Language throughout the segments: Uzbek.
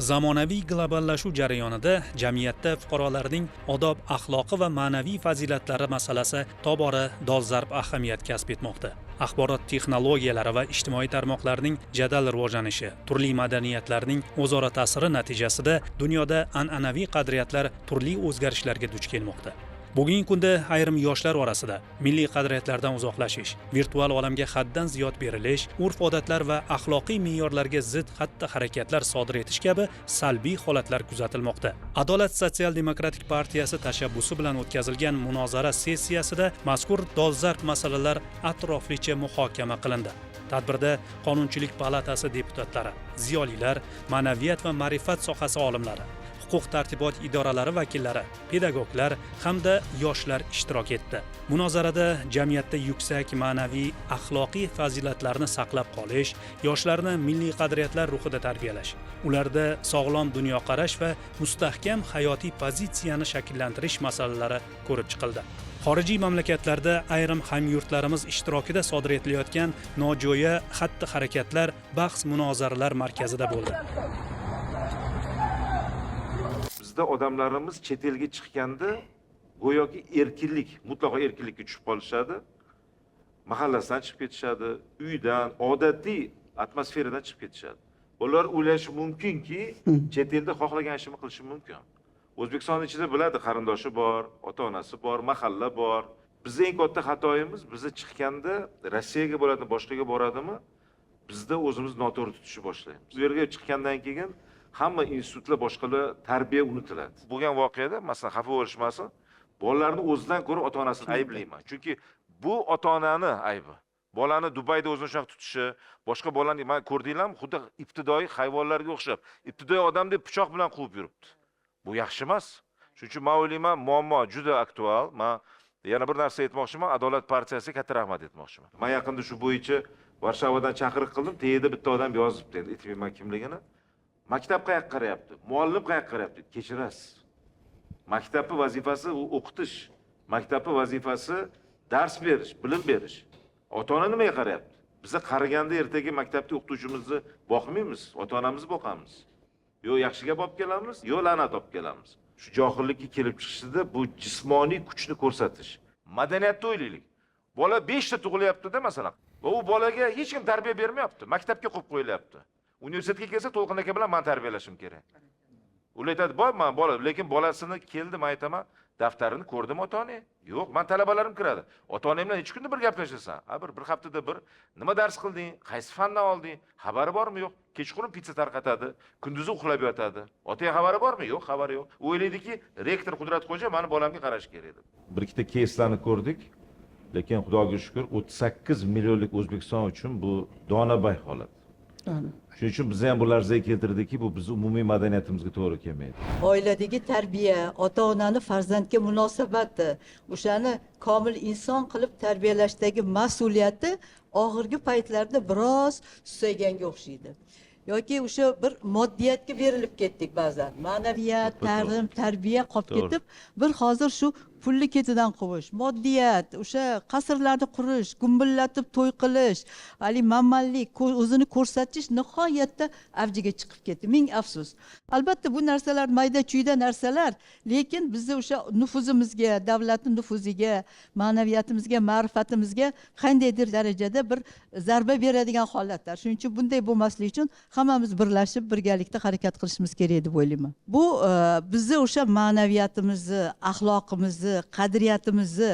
Zamonaviy globallashuv jarayonida jamiyatda fuqarolarning odob axloqi va ma'naviy fazilatlari masalasi tobora dolzarb ahamiyat kasb etmoqda. Axborot texnologiyalari va ijtimoiy tarmoqlarning jadal rivojlanishi, turli madaniyatlarning o'zaro ta'siri natijasida dunyoda an'anaviy qadriyatlar turli o'zgarishlarga duch kelmoqda. Bugungi kunda ayrim yoshlar orasida milliy qadriyatlardan uzoqlashish, virtual olamga haddan ziyod berilish, urf-odatlar va axloqiy me'yorlarga zid xatti-harakatlar sodir etish kabi salbiy holatlar kuzatilmoqda. Adolat sotsial-demokratik partiyasi tashabbusi bilan o'tkazilgan munozara sessiyasida mazkur dolzarb masalalar atroflicha muhokama qilindi. Tadbirda Qonunchilik palatasi deputatlari, ziyolilar, ma'naviyat va ma'rifat sohasi olimlari, huquq tartibot idoralari vakillari, pedagoglar hamda yoshlar ishtirok etdi. Munozarada jamiyatda yuksak ma'naviy axloqiy fazilatlarni saqlab qolish, yoshlarni milliy qadriyatlar ruhida tarbiyalash, ularda sog'lom dunyoqarash va mustahkam hayotiy pozitsiyani shakllantirish masalalari ko'rib chiqildi. Xorijiy mamlakatlarda ayrim hamyurtlarimiz ishtirokida sodir etilayotgan nojo'ya xatti-harakatlar bahs munozaralar markazida bo'ldi. Bizda odamlarimiz chet elga chiqqanda go'yoki erkinlik, mutlaqo erkinlikka tushib qolishadi. Mahallasidan chiqib ketishadi, uydan, odatiy atmosferadan chiqib ketishadi. Ular o'ylashi mumkinki, chet elda xohlagan ishimni qilishim mumkin. O'zbekiston ichida biladi, qarindoshi bor, ota onasi bor, mahalla bor. Bizni eng katta xatoyimiz, bizni chiqqanda Rossiyaga bo'ladimi, boshqaga boradimi, bizda o'zimiz noto'g'ri tutishni boshlaymiz. Bu yerga chiqqandan keyin hamma institutlar, boshqalar, tarbiya unutiladi. Bo'lgan voqeada, masalan, xafa bo'lishmasin, bolalarni o'zidan ko'ra ota onasini ayblayman. Chunki bu ota onani aybi. Bolani Dubayda o'zini shunaqa tutishi, boshqa bolani man ko'rdinglarmi, xuddi ibtidoiy hayvonlarga o'xshab, ibtidoiy odamdek pichoq bilan quvib yuribdi. Bu yaxshi emas. Shuning uchun man o'ylayman, muammo juda aktual. Man yana bir narsa aytmoqchiman, Adolat partiyasiga katta rahmat aytmoqchiman. Man yaqinda shu bo'yicha Varshavadan chaqiriq qildim, tagida bitta odam yozibdi, endi aytmayman kimligini. Maktab qayoqqa qarayapti? Muallim qayoqqa qarayapti? Kechirasiz. Maktabning vazifasi u o'qitish. Maktabning vazifasi dars berish, bilim berish. Ota-ona nimaga qarayapti? Biza qariganda ertaga maktabda o'qituvchimizni boqmaymiz, ota-onamizni boqamiz. Yo yaxshi gap olib kelamiz, yo la'nat olib kelamiz. Shu johillikka kelib chiqishida bu jismoniy kuchni ko'rsatish. Madaniyatni o'ylaylik. Bola 5 ta tug'ilyapti-da, masalan. Va u bolaga hech kim tarbiya bermayapti, maktabga qo'yib qo'yilyapti. Universitetga kelsa, To'lqin aka bilan man tarbiyalashim kerak. Ular aytadi, bor, man bola, lekin bolasini keldi, man aytaman, daftarini ko'rdim ota-ona. Yo'q, man talabalarim kiradi. Ota-onang bilan necha kunda bir gaplashasan? A bir haftada bir. Nima dars qilding? Qaysi fandan olding? Xabari bormi? Yo'q. Kechqurun pitsa tarqatadi, kunduzi uxlab yotadi. Otaga xabari bormi? Yo'q, xabari yo'q. U o'ylaydiki, rektor Qudratxo'ja mani bolamga qarash kerak deb. Bir ikkita keyslarni ko'rdik. Lekin Xudoga shukr, 38 millionlik O'zbekiston uchun bu donabay holat. Shuning uchun bizni ham bu larzaga keltirdiki, bu bizni umumiy madaniyatimizga to'g'ri kelmaydi. Oiladagi tarbiya, ota onani farzandga munosabati, o'shani komil inson qilib tarbiyalashdagi mas'uliyati oxirgi paytlarda biroz susayganga o'xshaydi yoki o'sha bir moddiyatga berilib ketdik ba'zan, ma'naviyat, ta'lim, tarbiya qolib ketib, bir hozir shu pulni ketidan quvish, moddiyat, o'sha qasrlarni qurish, gumbillatib to'y qilish, haligi manmanlik, o'zini ko'rsatish nihoyatda avjiga chiqib ketdi. Ming afsus. Albatta, bu narsalar mayda chuyda narsalar, lekin bizni o'sha nufuzimizga, davlatni nufuziga, ma'naviyatimizga, ma'rifatimizga qandaydir darajada bir zarba beradigan holatlar. Shuning uchun bunday bo'lmasligi uchun hammamiz birlashib, birgalikda harakat qilishimiz kerak deb o'ylayman. Bu bizni o'sha ma'naviyatimizni, axloqimizni, qadriyatimizni,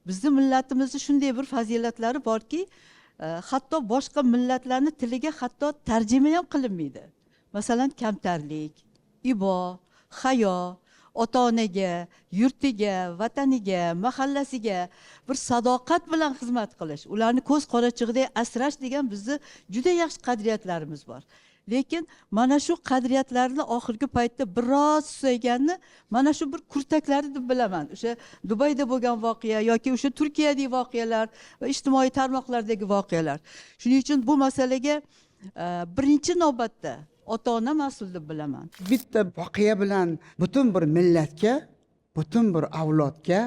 bizni millatimizni shunday bir fazilatlari borki, hatto boshqa millatlarni tiliga hatto tarjima ham qilinmaydi. Masalan, kamtarlik, ibo, hayo, ota onaga, yurtiga, vataniga, mahallasiga bir sadoqat bilan xizmat qilish, ularni ko'z qorachig'idek asrash degan bizni juda yaxshi qadriyatlarimiz bor. Lekin mana shu qadriyatlarni oxirgi paytda biroz susayganini mana shu bir kurtaklari deb bilaman. O'sha Dubayda bo'lgan voqea yoki o'sha Turkiyadagi voqealar va ijtimoiy tarmoqlardagi voqealar. Shuning uchun bu masalaga birinchi navbatda ota ona mas'ul deb bilaman. Bitta voqea bilan butun bir millatga, butun bir avlodga,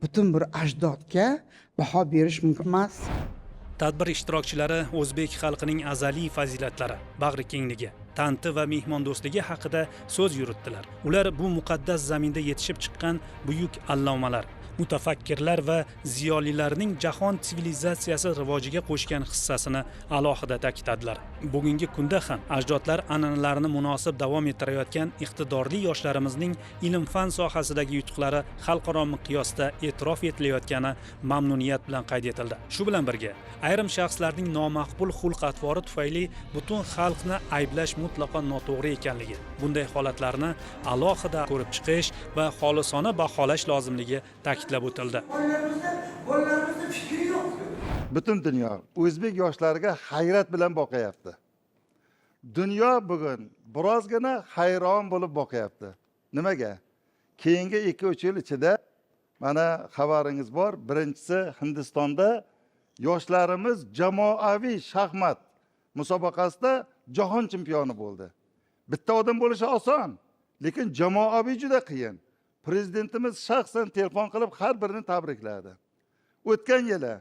butun bir ajdodga baho berish mumkin emas. Tadbir ishtirokchilari o'zbek xalqining azaliy fazilatlari, bag'rikengligi, tanti va mehmondo'stligi haqida so'z yuritdilar. Ular bu muqaddas zaminda yetishib chiqqan buyuk allomalar, mutafakkirlar va ziyolilarning jahon sivilizatsiyasi rivojiga qo'shgan hissasini alohida ta'kidladilar. Bugungi kunda ham ajdodlar an'analarini munosib davom ettirayotgan iqtidorli yoshlarimizning ilm-fan sohasidagi yutuqlari xalqaro miqyosda e'tirof etilayotgani mamnuniyat bilan qayd etildi. Shu bilan birga, ayrim shaxslarning nomaqbul xulq-atvori tufayli butun xalqni ayblash mutlaqo noto'g'ri ekanligi, bunday holatlarni alohida ko'rib chiqish va xolisona baholash lozimligi ta'kidlab o'tildi. Bolalarimizni fikri yo'q. Butun dunyo o'zbek yoshlariga hayrat bilan boqyapti. Dunyo bugun birozgina hayron bo'lib boqyapti. Nimaga? Keyingi 2-3 yil ichida mana xabaringiz bor. Birinchisi, Hindistonda yoshlarimiz jamoaviy shaxmat musobaqasida jahon chempioni bo'ldi. Bitta odam bo'lishi oson, lekin jamoaviy juda qiyin. Prezidentimiz shaxsan telefon qilib har birini tabrikladi. O'tgan yili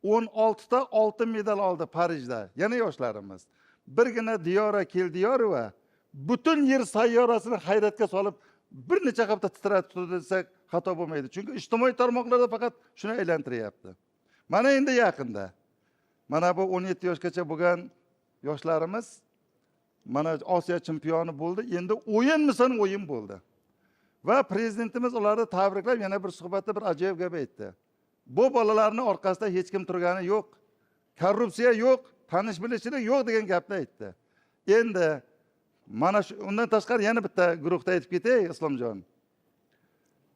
16 ta oltin medal oldi Parijda yana yoshlarimiz. Birgina Diyora Keldiyorova butun yer sayyorasini hayratga solib bir necha hafta titratib turdi desak xato bo'lmaydi. Chunki ijtimoiy tarmoqlarda faqat shuni aylantiryapti. Mana endi yaqinda mana bu 17 yoshgacha bo'lgan yoshlarimiz mana Osiyo chempioni bo'ldi. Endi o'yinmisan o'yin bo'ldi. Va prezidentimiz ularni tabriklab yana bir suhbatda bir ajoyib gap aytdi. Bu bolalarning orqasida hech kim turgani yo'q. Korrupsiya yo'q, tanish bilishchilik yo'q degan gapni aytdi. Endi mana shu, undan tashqari yana bitta guruhda aytib ketay, Islomjon.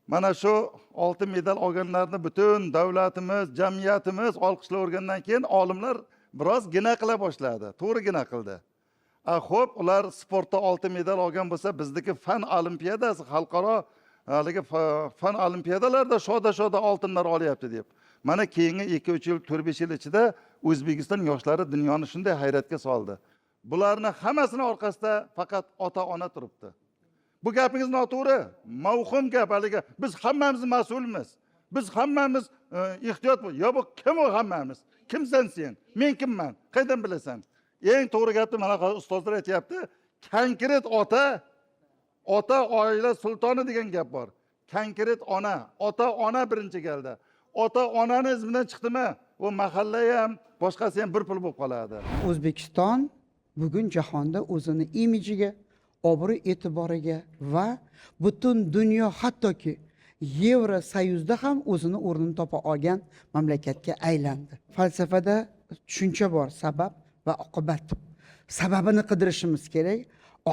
Mana shu oltin medal olganlarni butun davlatimiz, jamiyatimiz olqishlayvergandan keyin olimlar biroz gina qila boshladi. To'g'ri gina qildi. Xo'p, ular sportda oltin medal olgan bo'lsa, bizniki fan olimpiadasi, xalqaro haligi fan olimpiadalarida shoda-shoda oltinlar olyapti deb. Mana keyingi 2-3 yil, 4-5 yil ichida O'zbekiston yoshlari dunyoni shunday hayratga soldi. Bularni hammasini orqasida faqat ota-ona turibdi. Bu gapingiz noto'g'ri, mavhum gap haligi. Biz hammamiz mas'ulmiz. Biz hammamiz ehtiyot bo'l. Yo bu kim u hammamiz? Kimsan sen? Men kimman? Qaydan bilasan? Eng to'g'ri gapni mana hozir ustozlar aytyapti. Konkret ota, ota oila sultoni degan gap bor. Konkret ona, ota ona birinchi galda. Ota onani izmidan chiqdimi, u mahalla ham, boshqasi ham bir pul bo'lib qoladi. O'zbekiston bugun jahonda o'zini imijiga, obro' e'tiboriga va butun dunyo, hattoki Yevrosoyuzda ham o'zini o'rnini topa olgan mamlakatga aylandi. Falsafada tushuncha bor, sabab va oqibat. Sababini qidirishimiz kerak,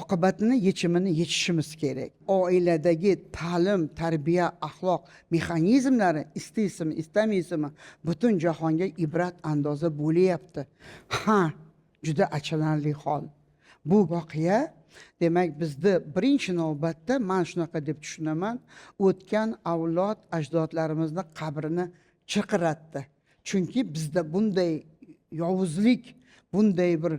oqibatini, yechimini yechishimiz kerak. Oiladagi ta'lim, tarbiya, axloq mexanizmlari istaysizmi, istamaysizmi, butun jahonga ibrat andoza bo'lyapti. Ha, juda achinarli hol. Bu voqea, demak, bizni birinchi navbatda men shunaqa deb tushunaman, o'tgan avlod ajdodlarimizni qabrini chirqiratdi. Chunki bizda bunday yovuzlik, bunday bir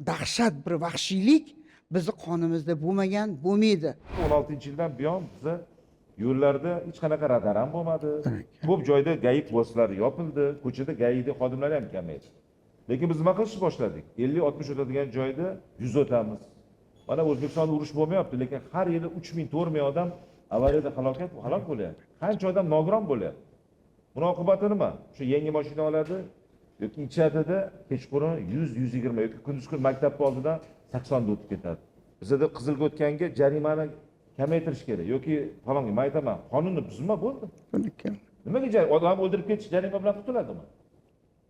dahshat, bir vahshiylik bizni qonimizda bo'lmagan, bo'lmaydi. 16-yildan buyon biza yo'llarda hech qanaqa radar ham bo'lmadi. Ko'p joyda GAI postlari yopildi, ko'chada GAIda xodimlar ham kamaydi. Lekin biz nima qilishni boshladik? 50-60 o'tadigan joyda 100 o'tamiz. Mana O'zbekistonda urush bo'lmayapti, lekin har yili 3000, 4000 odam avariyada halok bo'lyapti. Qancha odam nogiron bo'lyapti. Buni oqibati nima? Shu yangi mashina oladi yoki ichadida kechqurun 100, 120 yoki kunduz kun maktab oldidan 80 da o'tib ketadi. Bizada qizilga o'tganga jarimani kamaytirish kerak yoki falonga, men aytaman, qonunni buzma bo'ldi. Nimaga odam o'ldirib ketish jarima bilan qutuladimi?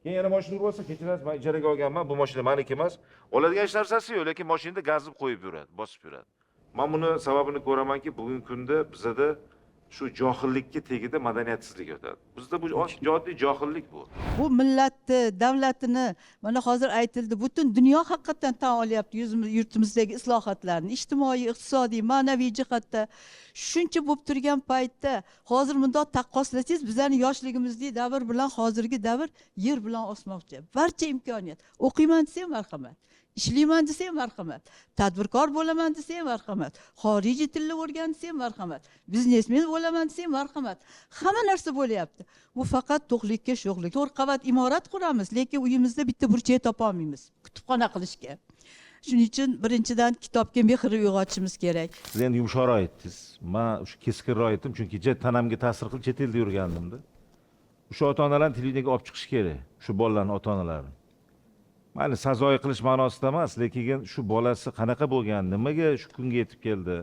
Keyin yana mashina urib olsa, kechirasiz, men ijaraga olganman, bu mashina meniki emas. Oladigan hech narsasi yo'q, lekin mashinada gazib qo'yib yuradi, bosib yuradi. Men buni sababini ko'ramanki, bugungi kunda bizada shu johillikka tegida madaniyatsizlik yotadi. Bizda bu oddiy johillik bu. Bu millatni, davlatini mana hozir aytildi, butun dunyo haqiqatan tan olyapti yurtimizdagi islohotlarni, ijtimoiy, iqtisodiy, ma'naviy jihatda. Shuncha bo'lib turgan paytda hozir bundoq taqqoslasangiz, bizlarning yoshligimizdagi davr bilan hozirgi davr yer bilan osmoqchi. Barcha imkoniyat. O'qiyman desang marhamat, ishlayman desang marhamat, tadbirkor bo'laman desang marhamat, xorijiy tilni o'rgan desang marhamat, biznesmen bo'laman Bo'laman desang, marhamat, hamma narsa bo'lyapti. Bu faqat to'qlikka sho'xlik. 4 qavat imorat quramiz, lekin uyimizda bitta burchak topolmaymiz kutubxona qilishga. Shuning uchun birinchidan kitobga mehr uyg'otishimiz kerak. Siz endi yumshoqroq aytdingiz, man shu keskinroq aytdim, chunki tanamga ta'sir qilib chet elda yurgandimda. O'sha ota onalarni televideniyaga olib chiqish kerak, shu bolalarni ota onalarini. Mayli, sazoyi qilish ma'nosida emas, lekin shu bolasi qanaqa bo'lgan, nimaga shu kunga yetib keldi,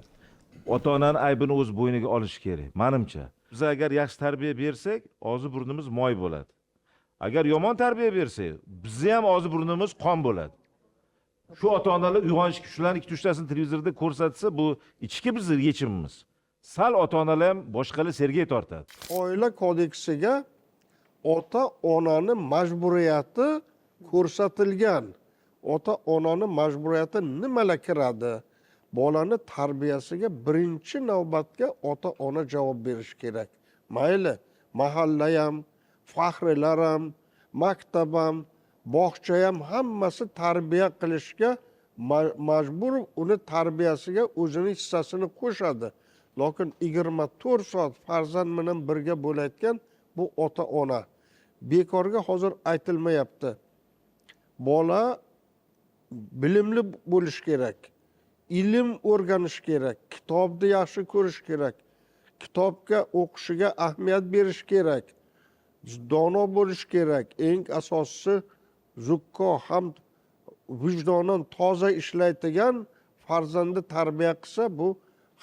ota onani aybini o'z bo'yniga olishi kerak manimcha. Biz agar yaxshi tarbiya bersak, og'zi burnimiz moy bo'ladi. Agar yomon tarbiya bersak, bizni ham og'zi burnimiz qon bo'ladi. Shu ota onalar uyg'onish, shularni ikkita uchtasini televizorda ko'rsatsa, bu ichki bizni yechimimiz. Sal ota onalar ham, boshqalar sergey tortadi. Oila kodeksiga ota onani majburiyati ko'rsatilgan. Ota onani majburiyati nimalar kiradi? Bolani tarbiyasiga birinchi navbatga ota ona javob berishi kerak. Mayli, mahalla ham, faxriylar ham, maktab ham, bog'cha ham, hammasi tarbiya qilishga majbur, uni tarbiyasiga o'zini hissasini qo'shadi. Lekin 24 soat farzand bilan birga bo'layotgan bu ota ona. Bekorga hozir aytilmayapti. Bola bilimli bo'lishi kerak, ilm o'rganish kerak, kitobni yaxshi ko'rish kerak, kitobga o'qishiga ahamiyat berish kerak, dono bo'lish kerak. Eng asosiysi zukko ham vijdonan toza ishlaydigan farzandni tarbiya qilsa, bu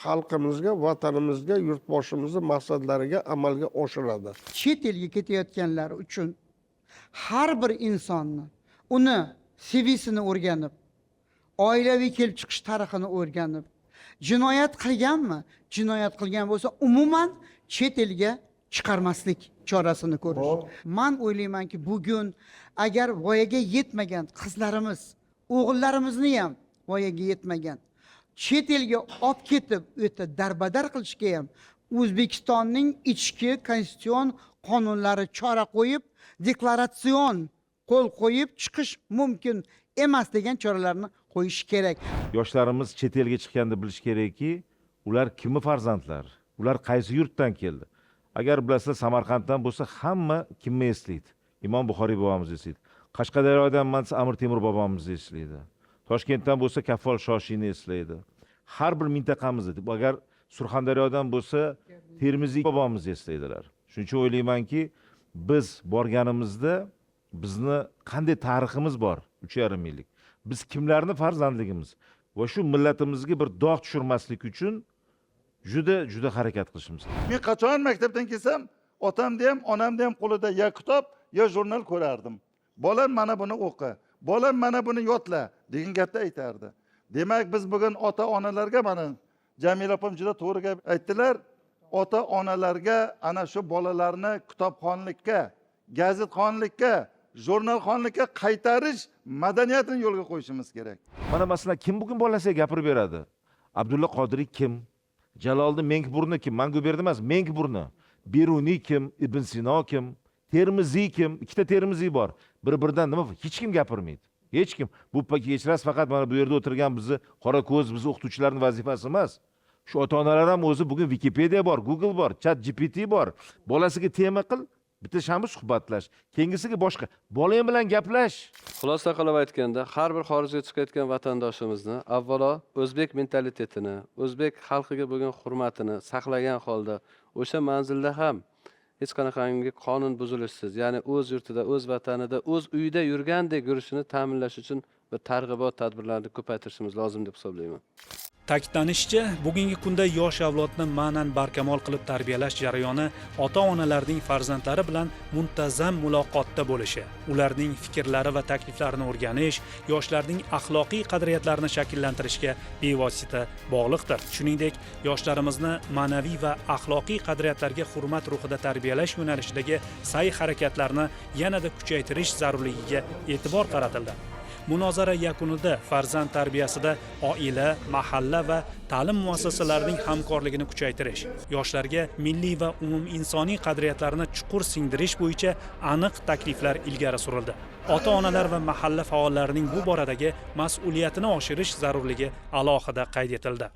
xalqimizga, vatanimizga, yurtboshimizni maqsadlariga amalga oshiradi. Chet elga ketayotganlar uchun har bir insonni uni CVsini o'rganib, oilaviy kelib chiqish tarixini o'rganib, jinoyat qilganmi, jinoyat qilgan bo'lsa, umuman chet elga chiqarmaslik chorasini ko'rish. Man o'ylaymanki, bugun agar voyaga yetmagan qizlarimiz, o'g'illarimizni ham voyaga yetmagan chet elga olib ketib, u yerda darbadar qilishga ham O'zbekistonning ichki konstitutsion qonunlari chora qo'yib, deklaratsion qo'l qo'yib chiqish mumkin emas degan choralarni qo'yish kerak. Yoshlarimiz chet elga chiqqanda bilish kerakki, ular kimni farzandlari, ular qaysi yurtdan keldi. Agar bilasizlar, Samarqanddan bo'lsa, hamma kimni eslaydi? Imom Buxoriy bobomizni eslaydi. Qashqadaryodan desa, Amir Temur bobomizni eslaydi. Toshkentdan bo'lsa, Kaffol Shoshiyni eslaydi. Har bir mintaqamizda, agar Surxondaryodan bo'lsa, Termiziy bobomizni eslaydilar. Shuning uchun o'ylaymanki, biz borganimizda bizni qanday tariximiz bor, 3,5 yillik. Biz kimlarni farzandligimiz va shu millatimizga bir dog' tushirmaslik uchun juda juda harakat qilishimiz kerak. Men qachon maktabdan kelsam, otamni ham, onamni ham qo'lida ya kitob, ya jurnal ko'rardim. Bolam, mana buni o'qi, bolam, mana buni yodla degan gapni aytardi. Demak, biz bugun ota onalarga, mana Jamila opam juda to'g'ri gap aytdilar, ota onalarga ana shu bolalarni kitobxonlikka, gazetxonlikka, jurnalxonlikka qaytarish madaniyatini yo'lga qo'yishimiz kerak. Mana masalan, kim bugun bolasiga gapirib beradi? Abdulla Qodiriy kim? Jaloliddin Mengburni kim? Manguberdi emas, Mengburni. Beruniy kim? Ibn Sino kim? Termiziy kim? Ikkita Termiziy bor. Bir-biridan nima? Hech kim gapirmaydi. Hech kim. Bu kechirasiz, faqat mana bu yerda o'tirgan bizni qora ko'z, bizni o'qituvchilarning vazifasi emas. Shu ota-onalar ham o'zi bugun Wikipedia bor, Google bor, Chat GPT bor. Bolasiga tema qil, bitta shanba suhbatlash, keyingisiga boshqa. Bolang bilan gaplash. Xulosa qilib aytganda, har bir xorijga chiqayotgan vatandoshimizni avvalo o'zbek mentalitetini, o'zbek xalqiga bo'lgan hurmatini saqlagan holda o'sha manzilda ham hech qanaqangi qonun buzilishsiz, ya'ni o'z yurtida, o'z vatanida, o'z uyida yurgandek yurishini ta'minlash uchun bir targ'ibot tadbirlarini ko'paytirishimiz lozim deb hisoblayman. Ta'kidlanishicha, bugungi kunda yosh avlodni ma'nan barkamol qilib tarbiyalash jarayoni ota-onalarning farzandlari bilan muntazam muloqotda bo'lishi, ularning fikrlari va takliflarini o'rganish, yoshlarning axloqiy qadriyatlarini shakllantirishga bevosita bog'liqdir. Shuningdek, yoshlarimizni ma'naviy va axloqiy qadriyatlarga hurmat ruhida tarbiyalash yo'nalishidagi sa'y-harakatlarni yanada kuchaytirish zarurligiga e'tibor qaratildi. Munozara yakunida farzand tarbiyasida oila, mahalla va ta'lim muassasalarining hamkorligini kuchaytirish, yoshlarga milliy va umuminsoniy qadriyatlarni chuqur singdirish bo'yicha aniq takliflar ilgari surildi. Ota-onalar va mahalla faollarining bu boradagi mas'uliyatini oshirish zarurligi alohida qayd etildi.